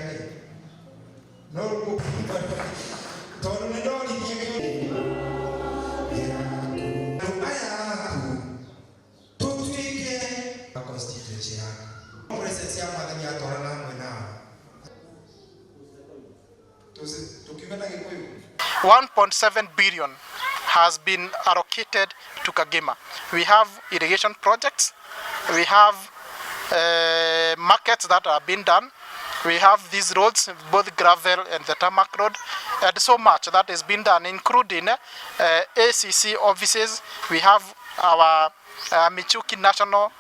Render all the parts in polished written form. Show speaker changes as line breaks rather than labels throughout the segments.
Ngai no tondũ nĩ ndoririe andũ aya aku tũtuĩke constituency yaku. Presence ya Mwathani atwarana hamwe nawe. Tukiuga na Gĩkũyũ.
1.7 billion has been allocated to Kagema. We have irrigation projects, we have markets that are being done, we have these roads, both gravel and the tarmac road, and so much that is being done, including ACC offices. We have our Michuki National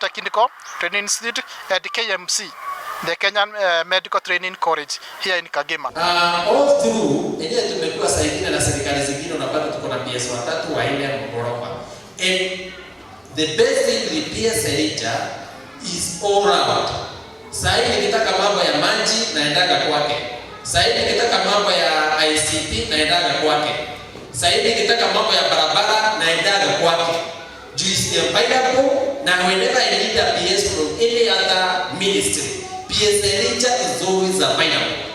Technical Training Institute and KMC, the Kenyan Medical Training College here in Kagema.
All through enyewe tumekuwa saa ingine na serikali zingine unapata tuko na PS watatu, wanne mghorofa. And the best thing with PS Elijah is all round. Saa hii nikitaka mambo ya maji naendaga kwake. Saa hii nikitaka mambo ya ICT naendaga kwake. Saa hii nikitaka mambo ya barabara naendaga kwake. Juu is available na whenever I need a PS from any other ministry, PS Elijah is always available.